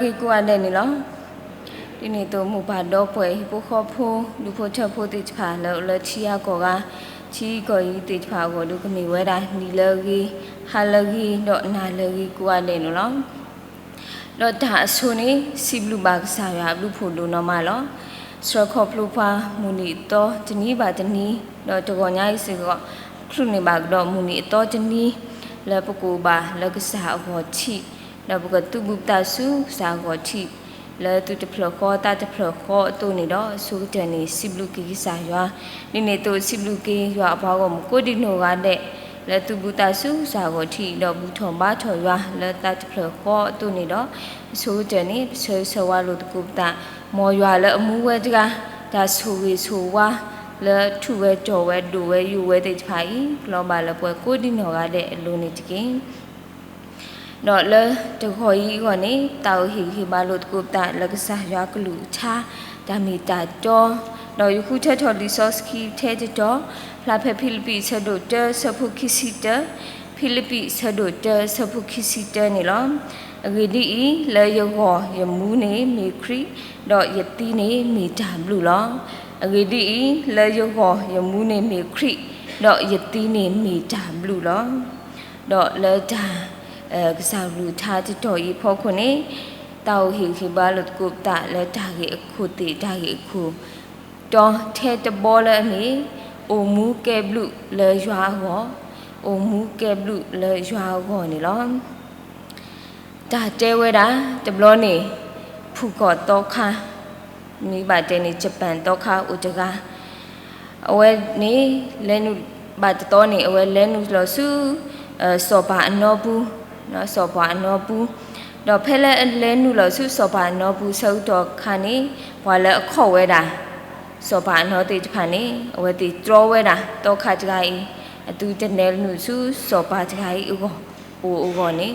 ဂ့ၤကိးဂၤဒဲးန့ၣ်လီၤ. ဒ်န့ၣ်အသိး မိၢ်ပၢ်ဒီပုၢ်ဝဲၢ် ဟံၣ်ဖိဃီဖိ ဒူဖိထၢဖိသ့ၣ်တဖၣ် လၢအိၣ်လၢထံဂၤကီၢ်ဂၤ, ထံကီၢ်အံၤသ့ၣ်တဖၣ်အဂီၢ်ဒီး ကမ့ၢ်ဝဲဒၣ် နံၤလၢအဂ့ၤ, ဟါလၢအဂ့ၤ, ဒီးနၤလၢအဂ့ၤကိးဂၤဒဲးန့ၣ်လီၤ. ဒီးတၢ်အဆိန့ၣ် စံးဘျုးဘၣ်ကစၢ်ယွၤအဘျုးအဖှိၣ်ဒိၣ်နီၢ်မးလီၤ. ဆှၢခီဖျိပှၤ မုၢ်နံၤအသီတနံၤဘၣ်တနံၤ, ဒီးတဂီၤညါအံၤစ့ၢ်ကီး ချုးန့ၢ်ဘၣ်ကဒီးမုၢ်နံၤအသီတနံၤ လၢပကအိၣ်ဘၣ်လၢကစၢ်အဂီၢ်ထံး, ဒီးပကသုးဘူးပသးဆူကစၢ်အဂီၢ်ထံး လၢသူၣ်တဖျၢၣ်ဃီသးတဖျၢၣ်ဃီအသိးန့ၣ်ဒီး အဆိကတၢၢ်န့ၣ် စံးဘျုးက့ၤကစၢ်ယွၤ, ဒ်န့ၣ်အသိးစံးဘျုးက့ၤယွၤအပှၤဂီၢ်မုၢ်ကိးဒံနီၢ်ဂၤဒဲး လၢသူၣ်ဘူးသးဆူကစၢ်အဂီၢ်ထံး ဒီးဘူၣ်ထီၣ်ဘါထီၣ်ယွၤလၢသးတဖျၢၣ်ဃီအသိးန့ၣ်ဒီး အဆိကတၢၢ်န့ၣ် ပဆၢဂ့ၤဆၢဝါလိာ်သကိးပသး, မ်ယွၤလၢအမူဝဲတဂၤ တၢ်ဆိၣ်ဂ့ၤဆိၣ်ဝါ လၢထူၣ်ဝဲတီၢ်ဝဲဒိၣ်ဝဲယိာ်ဝဲသ့ၣ်တဖၣ်အံၤ ကလီၤဘၣ်လၢပှၤကိးဒံနီၢ်ဂၤဒဲးအလိၤန့ၣ်တက့ၢ်. ဒီးလၢတဂီၤအံၤအဂီၢ်န့ၣ် သးအိၣ်ဟ့ၣ်ဂံၢ်ဟ့ၣ်ဘါလိာ်သကိးပသးလၢကစၢ်ယွၤကလုၢ်ကထါ တၢ်မ့ၢ်တၢ်တီ, ဒီးယဃုထၢထီၣ်လံာ်စီဆှံထဲတတီၤ ဖျါဖဲဖံလံးပံးအဆၢဒိၣ်တၢ အဆၢဖိခံဆံတၢ, ဖံလံးပံးအဆၢဒိၣ်တၢ အဆၢဖိခံဆံတၢန့ၣ်လီၤ. အဂ့ၢ်ဒ်အံၤ, လၢယဂီၢ်ယမူန့ၣ်မ့ၢ်ခရံာ်, ဒီးယသံန့ၣ်မ့ၢ်တၢ်ဘျုးလီၤ. အဂ့ၢ်ဒ်အံၤ, လၢယဂီၢ်ယမူန့ၣ်မ့ၢ်ခရံာ်, ဒီးယသံန့ၣ်မ့ၢ်တၢ်ဘျုးလီၤ. ဒီးလၢတၢ် ကစၢ်ကလုၢ်ကထါတတီၤအံၤအဖီခိၣ်န့ၣ် သးအိၣ်ဟ့ၣ်ဂံၢ်ဟ့ၣ်ဘါလိာ်သကိးပသးလၢတၢ်ဂ့ၢ်အခိၣ်သ့ၣ် တၢ်ဂ့ၢ်အခိၣ်တီထဲတဘီလၢအမ့ၢ် အိၣ်မူကဲဘျုးလၢယွၤအဂီၢ်, အိၣ်မူကဲဘျုးလၢယွၤအဂီၢ်န့ၣ်လီၤ. တၢ်တဲဝဲဒၣ် တဘျီန့ၣ် ဖုၣ်ကီၢ်သီခါ မ့ၢ်ဘၣ်တဲန့ၣ် ယပၣ်သီခါအိၣ်တဂၤ အဝဲန့ၣ် လဲၤနုာ်ဘၣ်တသီန့ၣ် အဝဲလဲၤနုာ်လီၤဆူ စီၤပၤအနီပူၤ, စီၤပၤအနီပူၤ, ဒီးဖဲလၢအလဲၤနုာ်လီၤဆူစီၤပၤအနီပူၤဆၢကတီၢ်အခါန့ၣ် ပှၤလၢအခီၣ်ဝဲဒၣ် စီၤပၤအနီသ့ၣ်တဖၣ်န့ၣ် အဝဲသ့ၣ်တြီဝဲဒၣ် သီခါတဂၤအံၤ အသုတနဲနုာ်ဆူစီၤပၤတဂၤအံၤအဂီၢ် အိၣ်အဂီၢ်န့ၣ်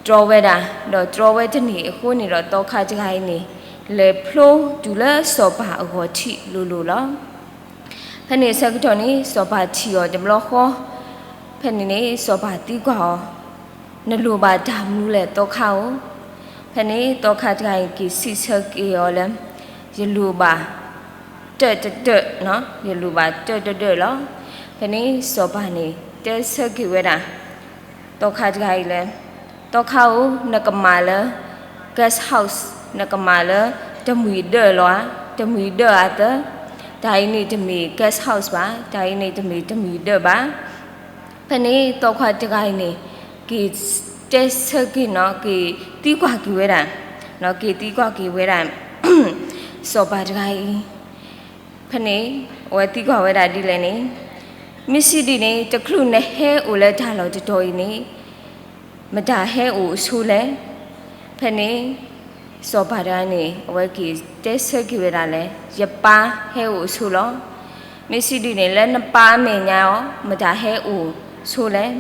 တြီဝဲဒၣ်, ဒီးတြီဝဲတန့ၢ်အဃိန့ၣ်ဒီး သီခါတဂၤအံၤန့ၣ် လဲၤဖျိတုၤလၢစီၤပၤအဂီၢ်ထံးလိၤလိၤလီၤ. ဖဲန့ၣ်အဆၢကတီၢ်န့ၣ် စီၤပၤထံၣ်အီၤတဘျီဃီ, ဖဲန့ၣ်န့ၣ် စီၤပၤသံကွၢ်အီၤ, နလိၣ်ဘၣ်တၢ်မနုၤလဲၣ်သီခါဧၢ. ဖဲန့ၣ်သီခါတဂၤအံၤက့ၤစံးဆၢက့ၤအီၤလၢ ယလိၣ်ဘၣ် တၢၢ်တဒၢၣ်, ယလိၣ်ဘၣ်တၢၢ်တဒၢၣ်လီၤ. ဖဲန့ၣ်စီၤပၤန့ၣ် တဲဆၢက့ၤဝဲဒၣ် သီခါတဂၤအံၤလၢ သီခါဧၢ, နကမၤလၢ guest house, နကမၤလၢ တမှံၤဒၢၣ်လီၤဧါ, တမှံၤဒၢၣ်အသၢ, တၢ်အံၤန့ၣ်တမ့ၢ် guest house ဘၣ်, တၢ်အံၤန့ၣ်တမ့ၢ်တမှံၤဒၢၣ်ဘၣ်. ဖဲန့ၣ်သီခါတဂၤအံၤန့ၣ် က့ၤတဲဆၢက့ၤနီၤ က့ၤသံကွၢ်က့ၤဝဲဒၣ်, က့ၤသံကွၢ်က့ၤဝဲဒၣ် စီၤပၤတဂၤအံၤ ဖဲန့ၣ် အဝဲသံကွၢ်ဝဲဒၣ်ဒ်လဲၣ်န့ၣ်, မ့ၢ်စံးဒ်န့ၣ် တချုးနဟဲအိၣ်လၢတၢ်လီၢ်တတီၤအံၤန့ၣ် မတၤဟဲအိၣ်အဆိလဲၣ်. ဖဲန့ၣ် စီၤပၤတဂၤန့ၣ် အဝဲက့ၤတဲဆၢက့ၤဝဲဒၣ်လၢ ယပၢ်ဟဲအိၣ်အဆိလီၤ. မ့ၢ်စံးဒ်န့ၣ် လၢနပၢ်အမဲာ်ညါအီၤ မတၤဟဲအိၣ်ဆိလဲၣ်.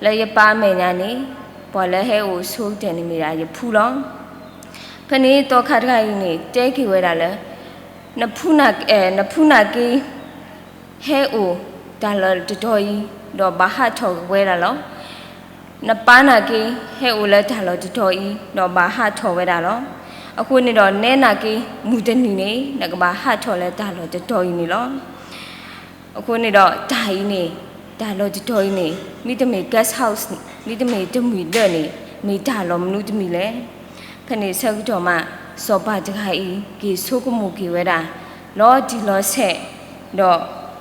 လၢယပၢ်အမဲာ်ညါန့ၣ် ပှၤလၢဟဲအိၣ်ဆိကတၢၢ်န့ၣ်မ့ၢ်ဒၣ်ယဖုလီၤ. ဖဲန့ၣ်သီခါတဂၤအံၤန့ၣ် တဲက့ၤဝဲဒၣ်လၢ နဖုနၤက့ ဟဲအိၣ်တၢ်လီၢ်တတီၤအံၤ ဒီးဘၣ်ဟးထီၣ်ဝဲဒၣ်လီၤ. နပၢ်နၤက့ ဟဲအိၣ်လၢတၢ်လီၢ်တတီၤအံၤ ဒီးဘၣ်ဟးထီၣ်ဝဲဒၣ်လီၤ. အဃိန့ၣ်ဒီးနဲနၤက့ မုၢ်တနံၤန့ၣ် နကဘၣ်ဟးထီၣ်လၢတၢ်လီၢ်တတီၤအံၤန့ၣ်လီၤ. အဃိန့ၣ်ဒီးတၢ်အံၤန့ၣ် တၢ်လီၢ်တတီၤအံၤန့ၣ် မ့တမ့ၢ် guest house, မ့တမ့ၢ်တမှံၤဒၢၣ်န့ၣ် မ့ၢ်တၢ်လီၢ်မနုၤတမံၤလဲၣ်. ဖဲန့ၣ်ဆၢကတီၢ်မး စီၤပၤတဂၤအံၤ က့ၤဆိကမိၣ်က့ၤဝဲဒၣ် လီၤတံၢ်လီၤဆဲး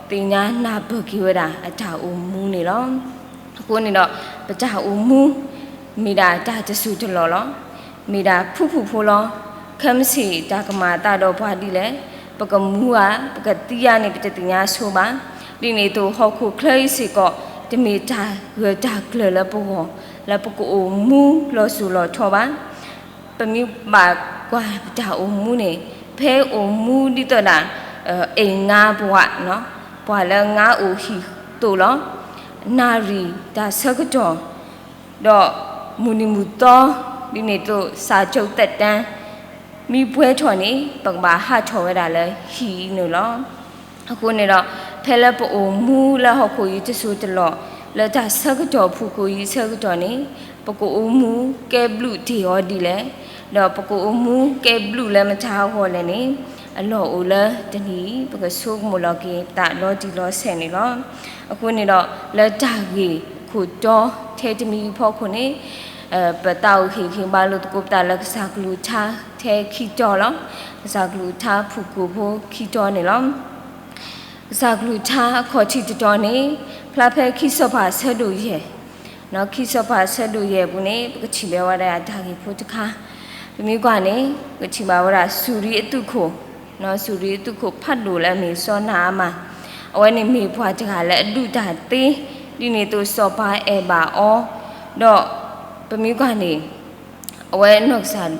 ဒီးသ့ၣ်ညါနၢ်ပၢၢ်က့ၤဝဲဒၣ်အတၢ်အိၣ်မူန့ၣ်လီၤ. အဃိန့ၣ်ဒီး ပတၢ်အိၣ်မူ မ့ၢ်ဒၣ်တၢ်တစိၢ်တလီၢ်လီၤ. မ့ၢ်ဒၣ်ဖုၣ်ဖုၣ်ဖိလီၤ. ခဲမုၢ်ဆ့ၣ်တၢ်ကမၤအသးဒီးပှၤဒ်လဲၣ်, ပကမူဧါ, ပကသံဧါန့ၣ် ပတသ့ၣ်ညါဆိဘၣ်. ဒ်န့ၣ်အသိး ဟီၣ်ခိၣ်ချၢအံၤစ့ၢ်ကီး တမ့ၢ်တၢ်ဂၢၢ်တၢ်ကျၢၤလၢပဂီၢ် လၢပကအိၣ်မူလီၤစိၤလီၤထီဘၣ်. ပမ့ၢ်ဘၣ်ကွၢ်ပတၢ်အိၣ်မူန့ၣ် ဖဲအိၣ်မူဒ်သိးဒၣ် အိမ်ငါးပါး, ပှၤလၢငါးအိၣ်ဟံၣ်သိးလီၤ. နၣ်ရံၣ်တၢ်ဆၢကတီၢ် ဒီးမုၢ်နံၤမုၢ်သီ ဒ်န့ၣ်အသိး စာချုပ်သက်တမ်း မ့ၢ်ပှဲၤထီၣ်န့ၣ် ပကဘၣ်ဟးထီၣ်ဝဲဒၣ်လၢဟံၣ်အံၤန့ၣ်လီၤ. အဃိန့ၣ်ဒီး ဖဲလၢပအိၣ်မူလၢဟီၣ်ခိၣ်အံၤတစိၢ်တလီၢ် လၢတၢ်ဆၢကတီၢ်ဖုၣ်ကိာ်အံၤဆၢကတီၢ်န့ၣ် ပကအိၣ်မူကဲဘျုးတ့ၢ်အီၤဒ်လဲၣ်. ဒီးပကအိၣ်မူကဲဘျုးလၢမတၤအဂီၢ်လဲၣ်န့ၣ်, အလီၢ်အိၣ်လၢတနံၤအံၤ ပကဆိကမိၣ်လီၤက့ၤပသးလီၤတံၢ်လီၤဆဲးန့ၣ်လီၤ. အဃိန့ၣ်ဒီး လၢတၢ်ဂ့ၢ်ခိၣ်တီထဲတမံၤအံၤအဖီခိၣ်န့ၣ်, ပသးအိၣ်ဟ့ၣ်ဂံၢ်ဘါလိာ်သကိးပသးလၢကစၢ်ကလုၢ်ကထါထဲခံတီၤလီၤ. ကစၢ်ကလုၢ်ကထါဖုၣ်ကိာ်ဖိခံတီၤန့ၣ်လီၤ. ကစၢ်ကလုၢ်ကထါအခီၣ်ထံးတတီၤန့ၣ်, ဖျါဖဲခံစီၤပၤအဆၢဒိၣ်ယဲၢ်, ခံစီၤပၤအဆၢဒိၣ်ယဲၢ်အပူၤန့ၣ် ပကထံၣ်ဘၣ်ဝဲဒၣ်တၢ်ဂ့ၢ်ဖိတခါ, ပမ့ၢ်ကွၢ်န့ၣ် ပကထံၣ်ဘၣ်ဝဲဒၣ်စူၤရံအသုးခိၣ်, စူၤရံအသုးခိၣ်ဖးဒိၣ်လၢအမ့ၢ်စီၤနၤအမၣ်, အဝဲန့ၣ်မ့ၢ်ပှၤတဂၤလၢအဒုးတၢ်သ့, ဒ်န့ၣ်အသိးစီၤပၤအဲၣ်ဘၣ်အီၤ, ဒီးပမ့ၢ်ကွၢ်န့ၣ် အဝဲအနီၢ်ကစၢ်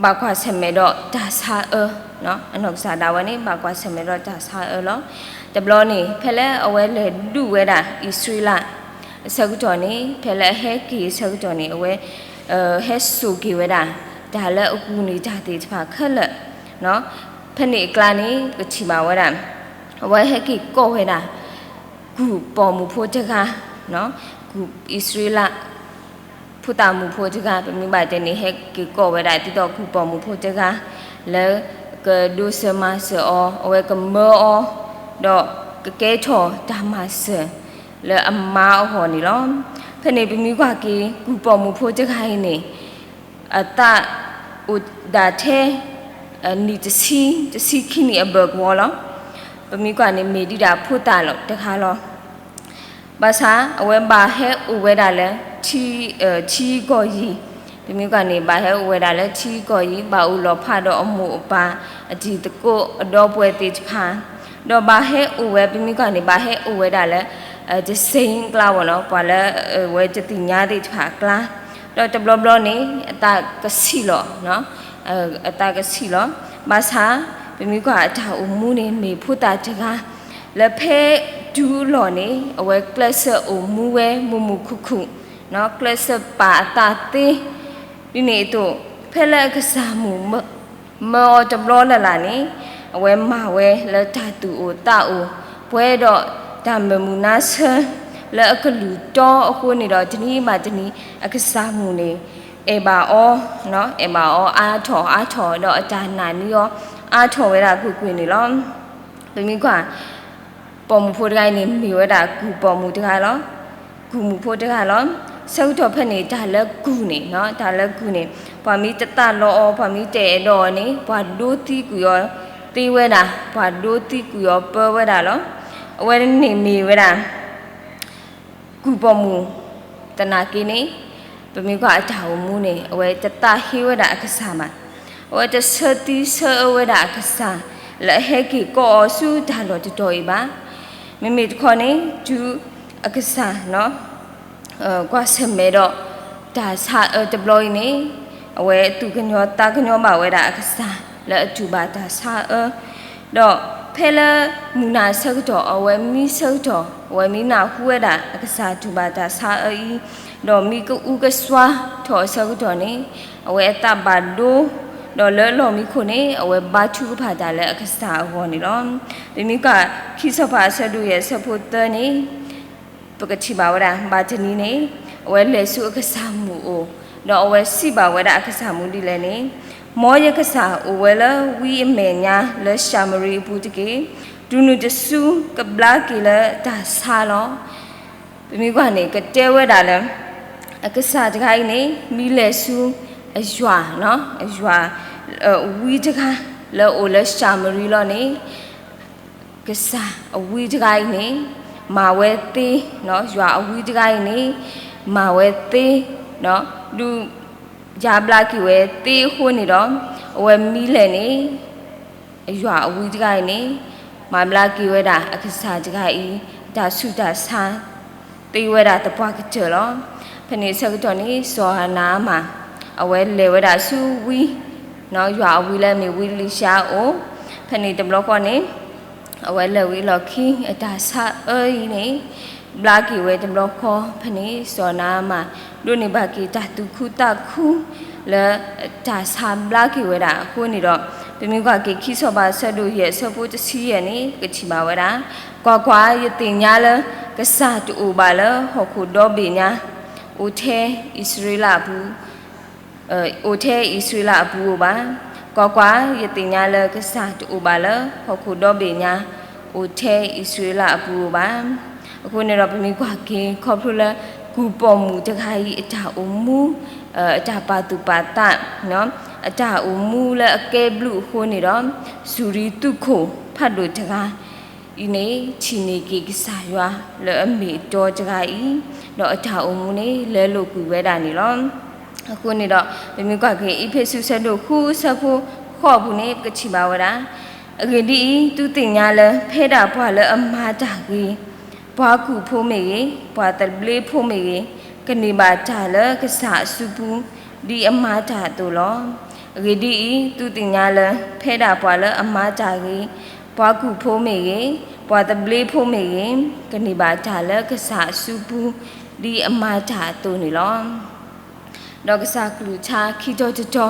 ဘၣ်ကွၢ်ဆၢၣ်မဲာ်ဒီးတၢ်ဆါအၢ, အနီၢ်ကစၢ်ဒၣ်ဝဲန့ၣ် ဘၣ်ကွၢ်ဆၢၣ်မဲာ်ဒီးတၢ်ဆါအၢလီၤ. တဘျီန့ၣ် ဖဲလၢအဝဲလဲၤဒုးဝဲဒၣ်အံၣ်စရ့လးအဆၢကတီၢ်န့ၣ်, ဖဲလၢအဟဲက့ၤအဆၢကတီၢ်န့ၣ် အဝဲ ဟဲစိာ်က့ၤဝဲဒၣ် တၢ်လၢအကူၣ်န့ၢ်တၢ်သ့ၣ်တဖၣ်ခဲလၢာ်, ဖဲန့ၣ်အကျါန့ၣ် ပကထံၣ်ဘၣ်ဝဲဒၣ် အဝဲဟဲက့ၤကိးဝဲဒၣ် ကူၣ်ပိာ်မုၣ်ဖိတဂၤ, ကူၣ်အံၣ်စရ့လး ဖိသၣ်မုၣ်ဖိတဂၤ, ပမ့ၢ်ဘၣ်တဲန့ၣ် ဟဲက့ၤကိးဝဲဒၣ်ဒ်သိးကူၣ်ပိာ်မုၣ်ဖိတဂၤ လၢကဒိးစၢၤမၤစၢၤအီၤ, အဝဲကမၢအီၤ, ဒီးကကဲထီၣ်တၢ်မၤစၢၤလၢအမါအဂီၢ်န့ၣ်လီၤ. ဖဲန့ၣ်ပမ့ၢ်ကွၢ်က့ၤ ကူၣ်ပိာ်မုၣ်ဖိတဂၤအံၤန့ၣ် အသးအိၣ်ဒၣ်ထဲ နံၣ်တဆံ, တဆံခံနံၣ်အဘၢၣ်ကဝီၤလီၤ. ပမ့ၢ်ကွၢ်န့ၣ်မ့ၢ်ဒံးဒၣ်ဖိသၣ်လီၤတဂၤလီၤ. ဘၣ်ဆၣ်အဝဲဘၣ်ဟဲအိၣ်ဝဲဒၣ်လၢ ထံကီၢ်ယံၤ, ပမ့ၢ်ကွၢ်န့ၣ် ဘၣ်ဟဲအိၣ်ဝဲဒၣ်လၢထံကီၢ်ယံၤ, ဘၣ်အိၣ်လီၤဖးဒီးအမိၢ်အပၢ်, အတံၤသကိးအဒီပုၢ်ဝဲၢ်သ့ၣ်တဖၣ်, ဒီးဘၣ်ဟဲအိၣ်ဝဲ ပမ့ၢ်ကွၢ်န့ၣ် ဘၣ်ဟဲအိၣ်ဝဲဒၣ်လၢ တစ့အကျါဝဲလီၤ, ပှၤလၢအဝဲတသ့ၣ်ညါသ့ၣ်တဖၣ်အကျါ, ဒီးတဘျီဘျီန့ၣ် အသးကဆံးလီၤ အသးကဆံးလီၤ. ဘၣ်ဆၣ် ပမ့ၢ်ကွၢ်အတၢ်အိၣ်မူန့ၣ် မ့ၢ်ဖိသၣ်တဂၤ လၢဖဲတုၤအလီၢ်န့ၣ် အဝဲကျဲးစၢးအိၣ်မူဝဲမုာ်မုာ်ခုၣ်ခုၣ်, ကျဲးစၢးပာ်အသးသ့, ဒ်န့ၣ်အသိး ဖဲလၢအကစၢ်မုၣ်မၢအီၤတဘျီလၢ်လၢ်န့ၣ် အဝဲမၤဝဲလၢတၢ်သူၣ်အိၣ်သးအိၣ်, ပှဲၤဒီးတၢ်မုာ်မုာ်နါဆၢ လၢအကလုၢ်တီအဃိန့ၣ်ဒီး တနံၤဘၣ်တနံၤ အကစၢ်မုၣ်န့ၣ် အဲၣ်ဘၣ်အီၤ, အဲၣ်ဘၣ်အီၤအါထီၣ်အါထီၣ် ဒီးအတၢ်နာ်န့ၢ်အီၤအါထီၣ်ဝဲဒၣ်ကွ့ၢ်ကွ့ၢ်န့ၣ်လီၤ. ပမ့ၢ်ကွၢ် ပိာ်မုၣ်ဖိတဂၤအံၤန့ၣ် မ့ၢ်ဝဲဒၣ်ကူၣ်ပိာ်မုၣ်တဂၤလီၤ. ကူၣ်မုၣ်ဖိတဂၤလီၤ. ဆၢကတီၢ်ဖဲန့ၣ် တၢ်လၢကူၣ်န့ၣ်, တၢ်လၢကူၣ်န့ၣ် ပှၤမ့ၢ်တသးလီအီၤ ပှၤမ့ၢ်တအဲၣ်ဒိးအီၤန့ၣ် ပှၤဒိသံကွံာ်အီၤသ့ဝဲဒၣ်, ပှၤဒိသံကွံာ်အီၤပၢဝဲဒၣ်လီၤ. အဝဲန့ၣ်မ့ၢ်ဝဲဒၣ် ကူၣ်ပိာ်မုၣ်, သနာ်က့န့ၣ် ပမ့ၢ်ကွၢ်အတၢ်အိၣ်မူန့ၣ် အဝဲတသးဟ့ဝဲဒၣ်အကစၢ်ဘၣ်. အဝဲတဆၢသံဆၢအၢဝဲဒၣ်အကစၢ် လၢအဟဲက့ၤကိးအီၤဆူတၢ်လီၢ်တတီၤအံၤဘၣ်. မ့မ့ၢ်တခီန့ၣ် တုၤအကစၢ် ကွၢ်ဆၢၣ်မဲာ်ဒီး တၢ်ဆါအၢတဘျီအံၤန့ၣ် အဝဲသူၣ်ကညီၤသးကညီၤဘၣ်ဝဲဒၣ်အကစၢ် လၢအတူၢ်ဘၣ်တၢ်ဆါအၢ, ဒီးဖဲလၢမုၢ်နၤဆၢကတီၢ် အဝဲမံဆၢကတီၢ် အဝဲမ့ၢ်နၢ်ဟူဝဲဒၣ်အကစၢ်တူၢ်ဘၣ်တၢ်ဆါအၢအံၤ, ဒီးမ့ၢ်ကအုကစွါထီၣ်အဆၢကတီၢ်န့ၣ် အဝဲအသးဘၣ်ဒိ, ဒီးလၢအလီၢ်မံခိၣ်န့ၣ် အဝဲဘါထုကဖၣ်တၢ်လၢအကစၢ်အဂီၢ်န့ၣ်လီၤ. ပမ့ၢ်ကွၢ် ခံစီၤပၤအဆၢဒိၣ်ယဲၢ်အဆၢဖိသၢန့ၣ် ပကထံၣ်ဘၣ်ဝဲဒၣ် ဘၣ်တနံၤန့ၣ် အဝဲလဲၤဆူအကစၢ်မုၢ်အိၣ်, ဒီးအဝဲစံးဘၣ်ဝဲဒၣ်အကစၢ်မုၢ်ဒ်လဲၣ်န့ၣ်, မ်ယကစၢ်အိၣ်ဝဲလၢဝံအမဲာ်ညါလၢၡၤမရံအပူၤတက့ၢ်. တုၤနုၤတစုကဘျါက့ၤလၢတၢ်ဆါလီၤ. ပမ့ၢ်ကွၢ်န့ၣ် ကတဲဝဲဒၣ်လၢ အကစၢ်တဂၤအံၤန့ၣ် မ့ၢ်လဲၤဆူအယွၤ, အယွၤအဝံတဂၤ လၢအအိၣ်လၢၡၤမရံလီၤန့ၣ် ကစၢ်အဝံတဂၤအံၤန့ၣ် မၤဝဲသ့, ယွၤအဝံတဂၤအံၤန့ၣ် မၤဝဲသ့, ဒုးယါဘျါက့ၤဝဲသ့အဃိန့ၣ်ဒီး အဝဲမ့ၢ်လဲၣ်န့ၣ် ယွၤအဝံတဂၤအံၤန့ၣ် မၤဘျါက့ၤဝဲဒၣ်အကစၢ်တဂၤအံၤ တၢ်ဆူးတၢ်ဆါ သ့ဝဲဒၣ်သပှၢ်ကတၢၢ်လီၤ. ဖဲန့ၣ်အဆၢကတီၢ်န့ၣ် စီၤနၤအမၣ် အဝဲလဲၤဝဲဒၣ်ဆူဝံ ယွၤအဝံလၢအမ့ၢ်ဝံအ့လံၡါအအိၣ်, ဖဲန့ၣ်တဘျီဃီန့ၣ် အဝဲလဲၤဝံအလီၢ်ခံ အတၢ်ဆါအၢအံၤန့ၣ် ဘျါက့ၤဝဲတဘျီဃီ, ဖဲန့ၣ်စီၤနၤအမၣ် ဒိးန့ၢ်ဘၣ်က့ၤတၢ်သူၣ်ခုသးခု လၢတၢ်ဆါဘျါက့ၤဝဲဒၣ်အဃိန့ၣ်ဒီး ပမ့ၢ်ကွၢ်က့ၤ ခံစီၤပၤအဆၢဒိၣ်ယဲၢ်အဆၢဖိတဆံယဲၢ်န့ၣ် ပကထံၣ်ဘၣ်ဝဲဒၣ်, ကွၢ်ကွၢ်, ယသ့ၣ်ညါလၢ ကစၢ်တအိၣ်ဘၣ်လၢဟီၣ်ခိၣ်ဒီဘ့ၣ်ညါ အိၣ်ထဲအံၣ်စရ့လးအပူၤ အိၣ်ထဲအံၣ်စရ့လးအပူၤဧိၤဘၣ်. ကွၢ်ကွၢ်, ယသ့ၣ်ညါလၢကစၢ်တအိၣ်ဘၣ်လၢဟီၣ်ခိၣ်ဒီဘ့ၣ်ညါ အိၣ်ထဲအံၣ်စရ့လးအပူၤဧိၤဘၣ်. အဃိန့ၣ်ဒီး ပမ့ၢ်ကွၢ်က့ၤ ခီဖျိလၢ ကူၣ်ပိာ်မုၣ်တဂၤအံၤအတၢ်အိၣ်မူ, အတၢ်ပာ်သူၣ်ပာ်သး, အတၢ်အိၣ်မူလၢအကဲဘျုးအဃိန့ၣ်ဒီး စူၤရံသူခိၣ်ဖးဒိၣ်တဂၤ အံၤန့ၣ် ထံၣ်န့ၢ်က့ၤကစၢ်ယွၤလၢအမ့ၢ်အတီတဂၤအံၤ, ဒီးအတၢ်အိၣ်မူန့ၣ် လဲလိာ်ကွံာ်ဝဲဒၣ်န့ၣ်လီၤ. အဃိန့ၣ်ဒီး ပမ့ၢ်ကွၢ်က့ၤ အ့းဖ့းစူး ဆၢဒိၣ်ဃု ဆၢဖိဃိးပူၤန့ၣ် ပကထံၣ်ဘၣ်ဝဲဒၣ်, အဂ့ၢ်ဒ်အံၤ, သုသ့ၣ်ညါလၢ ဖဲဒၣ်ပှၤလၢအမၤတၢ်ဂ့ၤ, ပှၤကူၣ်ဖိမ့ၢ်ဂ့ၤ, ပှၤသဘျ့ဖိမ့ၢ်ဂ့ၤ, ကန့ၢ်ဘၣ်တၢ်လၢကစၢ်အစုပူၤ ဒ်အမၤတၢ်အသိးလီၤ. အဂ့ၢ်ဒ်အံၤ, သုသ့ၣ်ညါလၢ ဖဲဒၣ်ပှၤလၢအမၤတၢ်ဂ့ၤ, ပှၤကူၣ်ဖိမ့ၢ်ဂ့ၤ, ပှၤသဘျ့ဖိမ့ၢ်ဂ့ၤ, ကန့ၢ်ဘၣ်တၢ်လၢကစၢ်အစုပူၤ ဒ်အမၤတၢ်အသိးန့ၣ်လီၤ. ဒီးကစၢ်ကလုၢ်ကထါခံတီၤတတီၤ,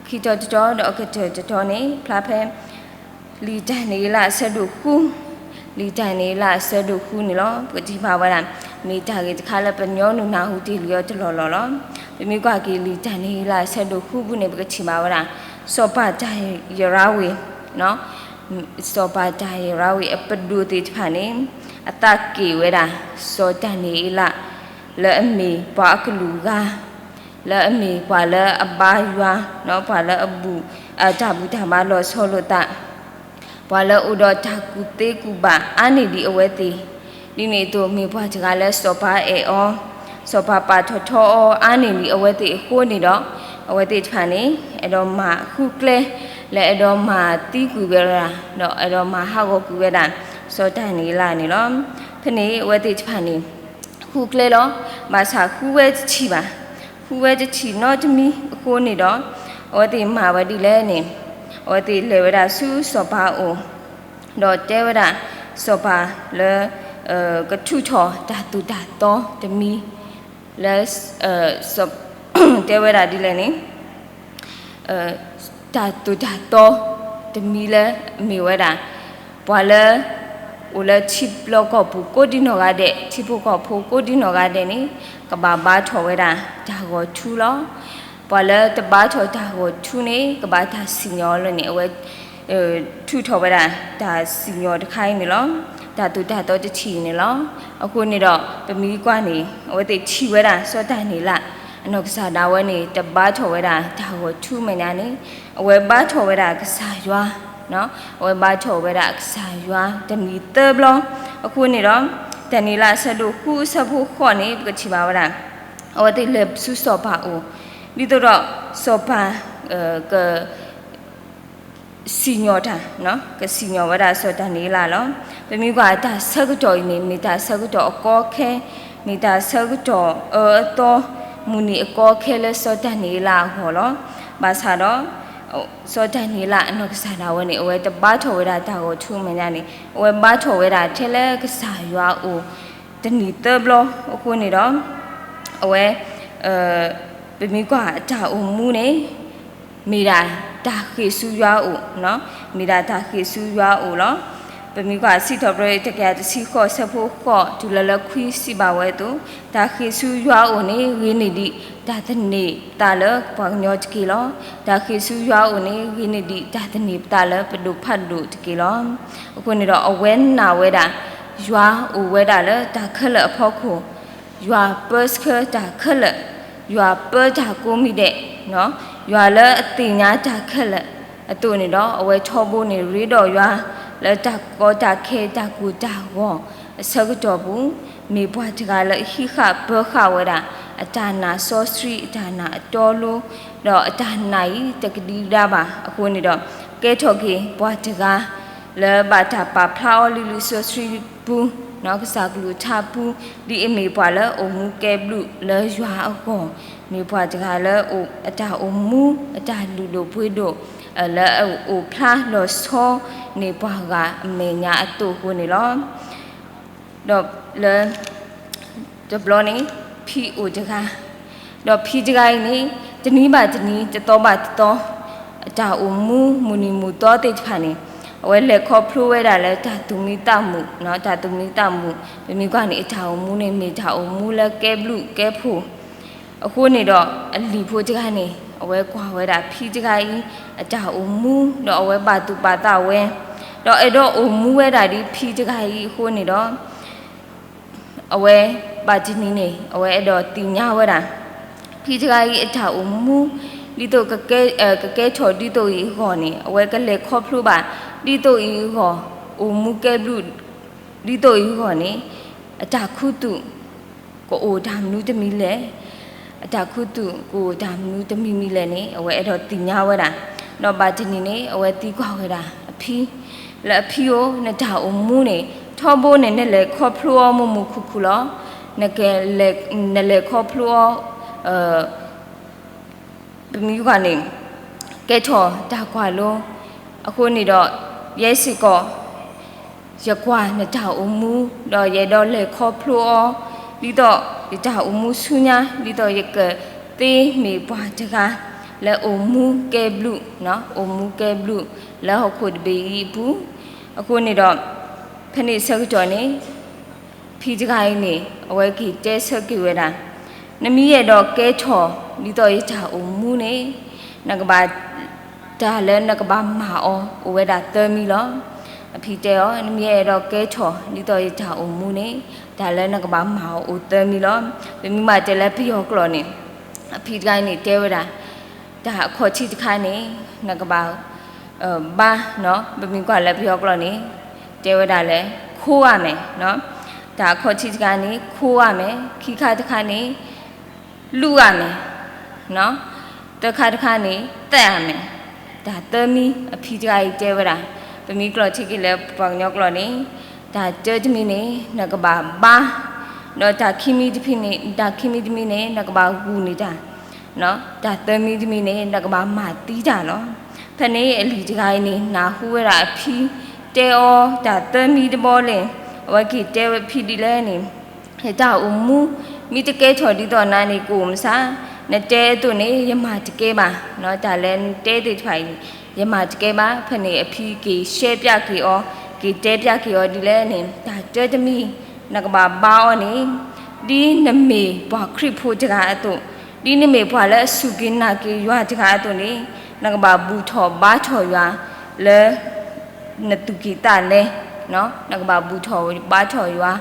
ခံတီၤတတီၤ ဒီးအကတၢၢ်တတီၤန့ၣ် ဖျါဖဲ လံာ်ဒၤနံးယ့လးအဆၢဒိၣ်ဃု, လံာ်ဒၤနံးယ့လးအဆၢဒိၣ်ဃုန့ၣ်လီၤ. ပကထံၣ်ဘၣ်ဝဲဒၣ် မ့ၢ်တၢ်ဂ့ၢ်တခါလၢပညီနုၢ်နၢ်ဟူတ့ၢ်လံအီၤတလီၢ်လီၢ်လီၤ. ပမ့ၢ်ကွၢ်က့ၤလံာ်ဒၤနံးယ့လးအဆၢဒိၣ်ဃုပူၤန့ၣ် ပကထံၣ်ဘၣ်ဝဲဒၣ် စီၤပၤတၢ်ယရၤဝံၤ စီၤပၤတၢ်ယရၤဝံၤအပဒိၣ်သ့ၣ်တဖၣ်န့ၣ် အသးက့ၣ်ဝဲဒၣ် စီၤဒၤနံးယ့လး လၢအမ့ၢ်ပှၤအကလုာ်ဂၤ လၢအမ့ၢ်ပှၤလၢအဘါယွၤ, ပှၤလၢအဘူၣ် အတၢ်ဘူၣ်တၢ်ဘါလီၤဆီလိာ်သး, ပှၤလၢအအိၣ်ဒီးတၢ်ကူၣ်သ့ကူၣ်ဘၣ်အါန့ၢ်ဒံးအဝဲသ့ၣ်, ဒ်န့ၣ်အသိး မ့ၢ်ပှၤတဂၤလၢစီၤပၤအဲၣ်အီၤ, စီၤပၤပာ်ထီၣ်ထီအီၤအါန့ၢ်ဒံးအဝဲသ့ၣ်အဃိန့ၣ်ဒီး အဝဲသ့ၣ်တဖၣ်န့ၣ် အဲၣ်ဒိးမၤဃုကျဲ လၢအဲၣ်ဒိးမၤသံကွံာ်ဝဲဒၣ် ဒီးအဲၣ်ဒိးမၤဟးဂီၤကွံာ်ဝဲဒၣ် စီၤဒၤနံးယ့လးန့ၣ်လီၤ. ဖဲန့ၣ် အဝဲသ့ၣ်တဖၣ်န့ၣ် ဃုကျဲလီၤ. ဘၣ်ဆၣ်ဃုဝဲတထံၣ်ဘၣ်. ဃုဝဲတထံၣ်နီတမံၤအဃိန့ၣ်ဒီး အဝဲသ့ၣ်မၤဝဲဒ်လဲၣ်န့ၣ် အဝဲသ့ၣ်လဲၤဝဲဒၣ်ဆူစီၤပၤအအိၣ် ဒီးတဲဝဲဒၣ် စီၤပၤလၢ ကထုးထီၣ်တၢ်သိၣ်တၢ်သီတမံၤ လၢ တဲဝဲဒၣ်ဒ်လဲၣ်န့ၣ် တၢ်သိၣ်တၢ်သီတမံၤလၢမ့ၢ်ဝဲဒၣ် ပှၤလၢ အိၣ်လၢထံဘျီကီၢ်ပူၤကိးဒံနီၢ်ဂၤဒဲး, ထံဖိကီၢ်ဖိကိးဒံနီၢ်ဂၤဒဲးန့ၣ် ကဘၣ်ဘါထီၣ်ဝဲဒၣ်တၢ်ဂီၤထူလီၤ. ပှၤလၢတဘါထီၣ်တၢ်ဂီၤထူန့ၣ် ကဘၣ်တၢ်စံၣ်ညီၣ်လၢန့ၣ် အဝဲ ထုးထီၣ်ဝဲဒၣ်တၢ်စံၣ်ညီၣ်တခါအံၤန့ၣ်လီၤ. တၢ်သိၣ်တၢ်သီတထံၣ်အံၤန့ၣ်လီၤ. အဃိန့ၣ်ဒီး ပမ့ၢ်ကွၢ်န့ၣ် အဝဲသ့ၣ်ထံၣ်ဝဲဒၣ်စီၤဒၤနံးယ့လး အနီၢ်ကစၢ်ဒၣ်ဝဲန့ၣ် တဘါထီၣ်ဝဲဒၣ်တၢ်ဂီၤထူမဲာ်ညါန့ၣ် အဝဲဘါထီၣ်ဝဲဒၣ်ကစၢ်ယွၤ, အဝဲဘါထီၣ်ဝဲဒၣ်ကစၢ်ယွၤတနံၤသၢဘျီ. အဃိန့ၣ်ဒီး ဒၤနံးယ့လးအဆၢဒိၣ်ဃုအဆၢဖိဃိးန့ၣ် ပကထံၣ်ဘၣ်ဝဲဒၣ် အဝဲသ့ၣ်လဲၤဆူစီၤပၤအအိၣ် ဒ်သိးဒီးစီၤပၤ က စံၣ်ညီၣ်တၢ်, ကစံၣ်ညီၣ်ဝဲဒၣ်စီၤဒၤနံးယ့လးလီၤ. ပမ့ၢ်ကွၢ်တၢ်ဆၢကတီၢ်အံၤန့ၣ် မ့ၢ်တၢ်ဆၢကတီၢ်အကီအခဲ, မ့ၢ်တၢ်ဆၢကတီၢ်အၢအသီ မုၢ်နံၤအကီအခဲလၢစီၤဒၤနံးယ့လးအဂီၢ်လီၤ. ဘၣ်ဆၣ်ဒီး စီၤဒၤနံးယ့လးအနီၢ်ကစၢ်ဒၣ်ဝဲန့ၣ် အဝဲတဘါထီၣ်ဝဲဒၣ်တၢ်ဂီၤထူမဲာ်ညါန့ၣ် အဝဲဘါထီၣ်ဝဲဒၣ်ထဲလၢကစၢ်ယွၤအအိၣ် တနံၤသၢဘျီအဃိန့ၣ်ဒီး အဝဲ ပမ့ၢ်ကွၢ်အတၢ်အိၣ်မူန့ၣ် မ့ၢ်ဒၣ်တၢ်ဃ့ၢ်ဆူယွၤအအိၣ်, မ့ၢ်ဒၣ်တၢ်ဃ့ၢ်ဆူယွၤအအိၣ်လီၤ. ပမ့ၢ်ကွၢ်စံးထီၣ်ပတြၢၤတကယၤတဆံဃိး ဆၢဖိဃိး တုၤလၢလၢခွံစံးဘၣ်ဝဲအသိး, တၢ်ဃ့ၢ်ဆူယွၤအအိၣ်န့ၣ် ဂ့ၤန့ၢ်ဒံးတၢ်သန့ၤပသးလၢပှၤကညီတက့ၢ်လီၤ. တၢ်ဃ့ၢ်ဆူယွၤအအိၣ်န့ၣ် ဂ့ၤန့ၢ်ဒံးတၢ်သန့ၤပသးလၢပဒိၣ်ဖးဒိၣ်တက့ၢ်လီၤ. အဃိန့ၣ်ဒီး အဝဲနာ်ဝဲဒၣ် ယွၤအိၣ်ဝဲဒၣ်လၢတၢ်ခဲလၢာ်အဖီခိၣ်, ယွၤပၢဆှၢတၢ်ခဲလၢာ်, ယွၤပၢတၢ်ကိးမံၤဒဲး, ယွၤလၢအသ့ၣ်ညါတၢ်ခဲလၢာ်အသိးန့ၣ်ဒီး အဝဲထီဘိန့ၣ်ရ့ဒီးယွၤ လၢတၢ်ကီတၢ်ခဲတၢ်ကိၢ်တၢ်ဂီၤအဆၢကတီၢ်ပူၤ, မ့ၢ်ပှၤတဂၤလၢအဟံးဃာ်ပၢဃာ်ဝဲဒၣ် အတၢ်နာ်စီဆှံ အတၢ်နာ်အတီအလိၤ, ဒီးအတၢ်နာ်အံၤတကဒံကဒါဘၣ်အဃိန့ၣ်ဒီး ကဲထီၣ်က့ၤပှၤတဂၤ လၢဘၣ်တၢ်ပာ်ဖျါအီၤလၢလံာ်စီဆှံပူၤ, ကစၢ်ကလုၢ်ကထါပူၤ, ဒ်အမ့ၢ်ပှၤလၢအိၣ်မူကဲဘျုးလၢယွၤအဂီၢ်, မ့ၢ်ပှၤတဂၤလၢအတၢ်အိၣ်မူ အတၢ်လုၢ်ဒိၣ်ပှ့ၤဒိၣ် လၢအအိၣ်ဖျါလီၤဆီန့ၢ်ပှၤဂၤအမဲာ်ညါအသိးအဃိန့ၣ်လီၤ. ဒီးလၢ တဘျီန့ၣ် ဖံအိၣ်တဂၤ, ဒီးဖံတဂၤအံၤန့ၣ် တနံၤဘၣ်တနံၤ တသီဘၣ်တသီ အတၢ်အိၣ်မူမုၢ်နံၤမုၢ်သီသ့ၣ်တဖၣ်န့ၣ် အဝဲလဲၤခီဖျိဝဲဒၣ်လၢတၢ်သူၣ်မံသးမုာ်, တၢ်သူၣ်မံသးမုာ် ပမ့ၢ်ကွၢ်န့ၣ် အတၢ်အိၣ်မူန့ၣ် မ့ၢ်တၢ်အိၣ်မူလၢကဲဘျုးကဲဖှိၣ် အဃိန့ၣ်ဒီး အလံၤဖိတဂၤန့ၣ် အဝဲကွၢ်ဝဲဒၣ်ဖံတဂၤအံၤ အတၢ်အိၣ်မူ ဒီးအဝဲဘၣ်သူၣ်ပာ်သးဝဲ, ဒီးအဲၣ်ဒိးအိၣ်မူဝဲဒၣ်ဒ်ဖံတဂၤအံၤအဃိန့ၣ်ဒီး အဝဲဘၣ်တနံၤန့ၣ် အဝဲအဲၣ်ဒိးသ့ၣ်ညါဝဲဒၣ် ဖံတဂၤအံၤအတၢ်အိၣ်မူ ဒ်သိး ကကဲထီၣ်ဒ်သိးအံၤအဂီၢ်န့ၣ် အဝဲကလဲၤခီဖျိဘၣ် ဒ်သိးအံၤအဂီၢ်, အိၣ်မူကဲဘျုး ဒ်သိးအံၤအဂီၢ်န့ၣ် အတၢ်ခူသူၣ် ကအိၣ်တၢ်မနုၤတမံၤလဲၣ်, အတၢ်ခူသူၣ်ကအိၣ်တၢ်မနုၤတမံၤမံၤလဲၣ်န့ၣ် အဝဲအဲၣ်ဒိးသ့ၣ်ညါဝဲဒၣ်, ဒီးဘၣ်တနံၤန့ၣ် အဝဲသံကွၢ်ဝဲဒၣ်အဖံ, လၢအဖံဧၢ နတၢ်အိၣ်မူန့ၣ် ထီဘိန့ၣ် နလဲၤခီဖျိအီၤမုာ်မုာ်ခုၣ်ခုၣ်လီၤ, နကလဲၤ, နလဲၤခီဖျိအီၤ ပမ့ၢ်ကွၢ်န့ၣ် ကဲထီၣ်တၢ်ကွၢ်လိ, အဃိန့ၣ်ဒီး ယဲစ့ၢ်ကီး ယကွၢ်နတၢ်အိၣ်မူ ဒီးယအဲၣ်ဒိးလဲၤခီဖျိအီၤ ဒ်သိးယတၢ်အိၣ်မူဆူညါ ဒ်သိးယကသ့မ့ၢ်ပှၤတဂၤ လၢအိၣ်မူကဲဘျုး, အိၣ်မူကဲဘျုး လၢဟီၣ်ခိၣ်တဘ့ၣ်အံၤအပူၤ, အဃိန့ၣ်ဒီး ဖဲန့ၣ်ဆၢကတီၢ်န့ၣ် ဖံတဂၤအံၤန့ၣ် အဝဲက့ၤတဲဆၢက့ၤဝဲဒၣ်, နမ့ၢ်အဲၣ်ဒိးကဲထီၣ် ဒ်သိးယတၢ်အိၣ်မူန့ၣ် နကဘၣ်, တၢ်လၢနကဘၣ်မၤအီၤအိၣ်ဝဲဒၣ်သၢမံၤလီၤ. အဖံတဲအီၤ နမ့ၢ်အဲၣ်ဒိးကဲထီၣ် ဒ်သိးယတၢ်အိၣ်မူန့ၣ် တၢ်လၢနကဘၣ်မၤအီၤအိၣ်သၢမံၤလီၤ. ပမ့ၢ်မၤတဲလၢပယီၤကျိာ်န့ၣ် အဖံတဂၤအံၤန့ၣ်တဲဝဲဒၣ်, တၢ်အခီၣ်ထံးတခါန့ၣ် နကဘၣ် ဘါ, ပမ့ၢ်ကွၢ်လၢပယီၤကျိာ်န့ၣ် တဲဝဲဒၣ်လၢ ခိဂၤမဲာ်, တၢ်အခီၣ်ထံးတခါန့ၣ် ခိဂၤမဲာ်, ခံခါတခါန့ၣ် လူဂၤမဲာ်, သၢခါတခါန့ၣ် သဲးဂၤမဲာ်, တၢ်သၢမံၤအဖံတဂၤအံၤတဲဝဲဒၣ်, ပမ့ၢ်ကျိးထံက့ၤလၢပှၤကညီကျိာ်န့ၣ် တၢ်တၢတမံၤန့ၣ် နကဘၣ်ဘါ, ဒီးတၢ်ခံမံၤတဖံန့ၣ်, တၢ်ခံမံၤတမံၤန့ၣ် နကဘၣ်ဂုာ်န့ၢ်တၢ် တၢ်သၢမံၤတမံၤန့ၣ် နကဘၣ်မၤသံတၢ်လီၤ. ဖဲန့ၣ်အလံၤတဂၤအံၤန့ၣ် နၢ်ဟူဝဲဒၣ်အဖံတဲအီၤတၢ်သၢမံၤတဘျီလံ, အဝဲက့ၤတဲဝဲဖံဒ်လဲၣ်န့ၣ်, ယတၢ်အိၣ်မူ မ့ၢ်တကဲထီၣ်ဒ်သိးနၤန့ၣ် ကအိၣ်မဆါ, နတဲအသိးန့ၣ် ယမၤတကဲဘၣ်, တၢ်လၢနတဲသ့ၣ်တဖၣ်အံၤန့ၣ် ယမၤတကဲဘၣ်. ဖဲန့ၣ်အဖံက့ၤရှဲပၠးက့ၤအီၤ, က့ၤတဲပၠးက့ၤအီၤဒ်လဲၣ်န့ၣ်, တၢ်တၢတမံၤ နကဘၣ်ဘါအီၤန့ၣ် ဒ်နမ့ၢ်ပှၤခရံာ်ဖိတဂၤအသိး, ဒ်နမ့ၢ်ပှၤလၢအစူၢ်က့ၤနာ်က့ၤယွၤတဂၤအသိးန့ၣ်, နကဘၣ်ဘူၣ်ထီၣ်ဘါထီၣ်ယွၤလၢ နသူၣ်ကံၢ်သးလဲ, နကဘၣ်ဘူၣ်ထီၣ်ဘါထီၣ်ယွၤ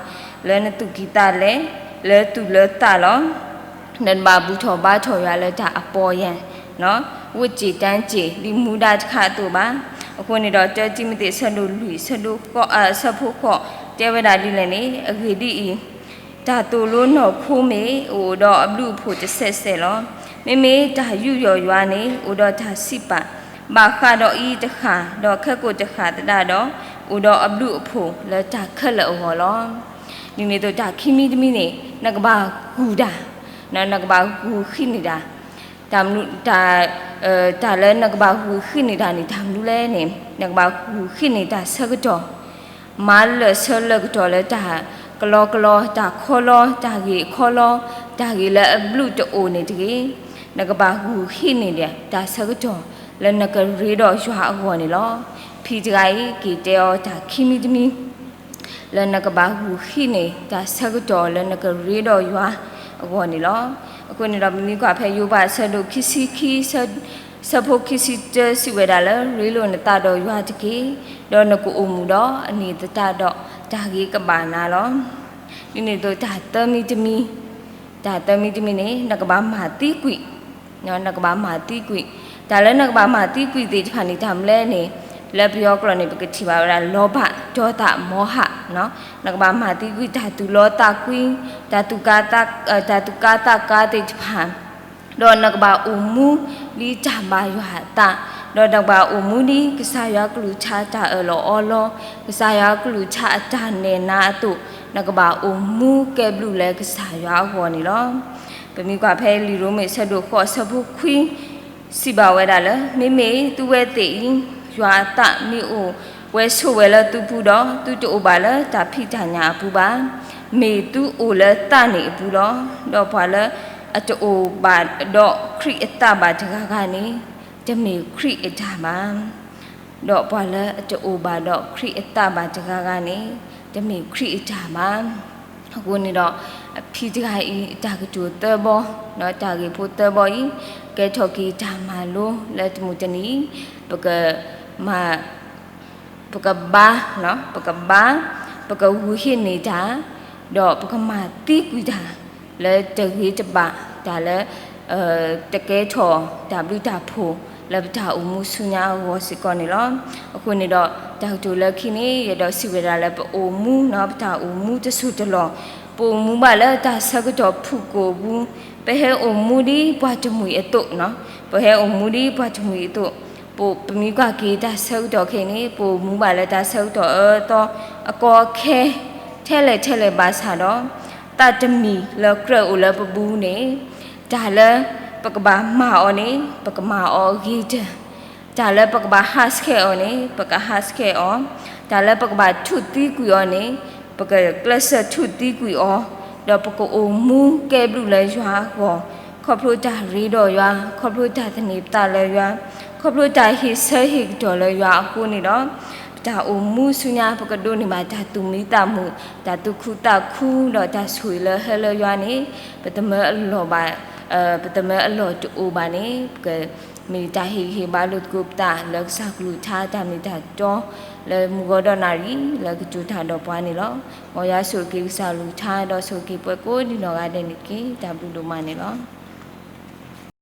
လၢနသူၣ်ကံၢ်သးလဲ, လၢသူၣ်လၢသးလီၤ. နတဘၣ်ဘူၣ်ထီၣ်ဘါထီၣ်ယွၤလၢတၢ်အပီၢ်ယၢ်, ဝတ်ကျင့်တန်းကျင့် ဒ်မူဒါတခါအသိးဘၣ်. အဃိန့ၣ်ဒီး တၢတံၤမသ့း ဆၢဒိၣ်လွံၢ် ဆၢဖိဃိး တဲဝဲဒၣ်ဒ်လဲၣ်န့ၣ်, အဂ့ၢ်ဒ်အံၤ, တၢ်သိၣ်လိနီၢ်ခိမ့ၢ် အိၣ်ဒီးအဘျုးအဖှိၣ်တစဲးစဲးလီၤ. မ့မ့ၢ်တၢ်ယူးယီၣ်ယွၤန့ၣ် အိၣ်ဒီးတၢ်စံးပာ်, ဘၣ်ဃးဒီးအံၤတဃၣ်, ဒီးခဲကိာ်တဃၣ်သတးဒီး, အိၣ်ဒီးအဘျုးအဖှိၣ်လၢတၢ်ခဲလၢာ်အဂီၢ်လီၤ. ဒ်န့ၣ်အသိး တၢ်ခံမံၤတမံၤန့ၣ် နကဘၣ်ဂုာ်တၢ်, နကဘၣ်ဂုာ်ဃံးန့ၢ်တၢ်, တၢ်မနုၤ, တၢ်, တၢ်လၢနကဘၣ်ဂုာ်ဃံးန့ၢ်တၢ်န့ၣ် တၢ်မနုၤလဲၣ်န့ၣ် နကဘၣ်ဂုာ်ဃံးန့ၢ်တၢ်ဆၢကတီၢ် မၤလၢာ်ဆၢလၢာ်ကတီၢ်လၢတၢ်ကလီကလီ, တၢ်ခီလီ, တၢ်ဂ့ၢ်ခီလီ, တၢ်ဂ့ၢ်လၢအဘျုးတအိၣ်န့ၣ်တဂ့ၤ, နကဘၣ်ဂုာ်ဃံးန့ၢ်ဒံးတၢ်ဆၢကတီၢ်လၢနကရ့ဒီးယွၤအဂီၢ်န့ၣ်လီၤ. ဖံတဂၤအံၤ က့ၤတဲအီၤတၢ်ခံမံၤတမံၤ လၢနကဘၣ်ဂုာ်ဃံးန့ၢ်တၢ်ဆၢကတီၢ်လၢနကရ့ဒီးယွၤအဂီၢ်န့ၣ်လီၤ. အဃိန့ၣ်ဒီး ပမ့ၢ်ကွၢ်ဖဲယိၤဘး ဆၢဒိၣ်ခံဆံခံ ဆၢ, ဆၢဖိခံဆံတၢ စံးဝဲဒၣ်လၢ ရ့လိာ်နသးဒီးယွၤတက့ၢ်, ဒီးနကအိၣ်မူဒီးအန့ၣ်သတးဒီး တၢ်ဂ့ၤကဘၣ်နၤလီၤ. ဒ်န့ၣ်အသိး တၢ်သၢမံၤတမံၤ, တၢ်သၢမံၤတမံၤန့ၣ် နကဘၣ်မၤသံကွံာ်, နကဘၣ်မၤသံကွံာ်, တၢ်လၢနကဘၣ်မၤသံကွံာ်သ့ၣ်တဖၣ်န့ၣ် တၢ်မနုၤလဲၣ်န့ၣ် လၢပယီၤကျိာ်န့ၣ် ပကထံၣ်ဘၣ်ဝဲဒၣ် လောဘ ဒေါသ မောဟ, နကဘၣ်မၤသံကွံာ် တၢ်သူၣ်လီသးကွံ, တၢ်သူၣ်ကါသး, တၢ်သူၣ်ကါသးကါသ့ၣ်တဖၣ်, ဒီးနကဘၣ်အိၣ်မူဒ်တၢ်ဘၣ်ယွၤအသး, ဒီးနကဘၣ်အိၣ်မူဒ်ကစၢ်ယွၤကလုၢ်ကထါတၢ်အၢၣ်လီၤအီလီၤ, ကစၢ်ယွၤကလုၢ်ကထါအတၢ်နဲၣ်နၤအသိး, နကဘၣ်အိၣ်မူကဲဘျုးလၢကစၢ်ယွၤအဂီၢ်န့ၣ်လီၤ. ပမ့ၢ်ကွၢ်ဖဲလံာ်ရိမ့ၤ ဆၢဒိၣ်ဃိး ဆၢဖိခွံ စံးဘၣ်ဝဲဒၣ်လၢ မ့မ့ၢ်သုဝဲသ့ၣ်အံၤ ယွၤအသးမ့ၢ်အိၣ်ဝဲဆိးဝဲလၢသုပူၤဒီး သုတအိၣ်ဘၣ်လၢတၢ်ဖံးတၢ်ညၣ်အပူၤဘၣ်. မ့ၢ်သုအိၣ်လၢသးန့ၣ်အပူၤလီၤ. ဒီးပှၤလၢအတအိၣ်ဘၣ်ဒီးခရံာ်အသးဘၣ်တဂၤဂၤန့ၣ် တမ့ၢ်ခရံာ်အတၢ်ဘၣ်. ဒီးပှၤလၢအတအိၣ်ဘၣ်ဒီးခရံာ်အသးဘၣ်တဂၤဂၤန့ၣ် တမ့ၢ်ခရံာ်အတၢ်ဘၣ်. အဃိန့ၣ်ဒီး အဖံတဂၤအံၤ အတၢ်ကတိၤသၢဘီ, ဒီးတၢ်ဂ့ၢ်ဖိသၢဘီအံၤ ကဲထီၣ်က့ၤတၢ်မၤလိလၢတမုၢ်တနံၤအံၤ, ပကမၤ ပကဘါ, ပကဘါ, ပကဂုာ်ဟ့ၣ်န့ၢ်တၢ်, ဒီးပကမၤသံကွံာ်တၢ် လၢတဂ့ၤတဘၣ်, တၢ်လၢ တကဲထီၣ်တၢ်ဘျုးတၢ်ဖှိၣ်လၢပတၢ်အိၣ်မူဆူညါအဂီၢ်စ့ၢ်ကီးန့ၣ်လီၤ. အဃိန့ၣ်ဒီး တၢ်ကတိၤလၢခံန့ၣ် ယအဲၣ်ဒိးစံးဝဲဒၣ်လၢပအိၣ်မူနီၤ, ပတၢ်အိၣ်မူတစိၢ်တလီၢ်, ပအိၣ်မူဘၣ်လၢတၢ်ဆၢကတီၢ်ဖုၣ်ကိာ်ပူၤ, ပဟဲအိၣ်မူဒ်ပှၤတမှံၤအသိးနီၤ, ပဟဲအိၣ်မူဒ်ပှၤတမှံၤအသိး, ပ ပမ့ၢ်ကွၢ်က့ၤတၢ်ဆၢကတီၢ်ခဲအံၤန့ၣ် ပအိၣ်မူဘၣ်လၢတၢ်ဆၢကတီၢ်အၢသီ အကီအခဲ ထဲလဲၣ်ထဲလဲၣ်ဘၣ်ဆၣ်ဒီး သးတမံၤလၢကြၢးအိၣ်လၢပပူၤန့ၣ် တၢ်လၢပကဘၣ်မၤအီၤန့ၣ် ပကမၤအီၤအဂ့ၤတၢၢ်, တၢ်လၢပကဘၣ်ဟးဆှဲးအီၤန့ၣ် ပကဟးဆှဲးအီၤ, တၢ်လၢပကဘၣ်ထူၣ်သံကွံာ်အီၤန့ၣ် ပကကျဲးစၢးထူၣ်သံကွံာ်အီၤ, ဒီးပကအိၣ်မူကဲဘျုးလၢယွၤအဂီၢ်, ခီဖျိတၢ်ရ့ဒီးယွၤ, ခီဖျိတၢ်သန့ၤပသးလၢယွၤ, ခီဖျိတၢ်ဟ့ၣ်ဆၢဟ့ၣ်ကတီၢ်လၢယွၤအဃိန့ၣ်ဒီး ပတၢ်အိၣ်မူဆူညါ ပကဒိးန့ၢ်ဘၣ်တၢ်သူၣ်မံသးမုာ်, တၢ်သူၣ်ခုသးခု ဒီးတၢ်ဆိၣ်ဂ့ၤလၢဟဲလၢယွၤန့ၣ် ပတမၢအလီၢ်ဘၣ်, ပတမၢအလီၢ်တအိၣ်ဘၣ်န့ၣ် ပကမ့ၢ်တၢ်ဟ့ၣ်ဂံၢ်ဟ့ၣ်ဘါလိာ်သကိးပသးလၢကစၢ်ကလုၢ်ကထါ တၢ်မ့ၢ်တၢ်တီ လၢမုၢ်ဂီၤဒီးနၣ်ရံၣ် လၢကတိၤတၢ်ဒီးပှၤန့ၣ်လီၤ. မ်ယွၤဆိၣ်ဂ့ၤက့ၤကစၢ်ကလုၢ်ကထါ ဒီးဆိၣ်ဂ့ၤက့ၤပှၤကိးဒ်နီၢ်ဂၤဒဲးန့ၣ်တက့ၢ်. တၢ်ဘျုးဒိၣ်မးန့ၣ်လီၤ.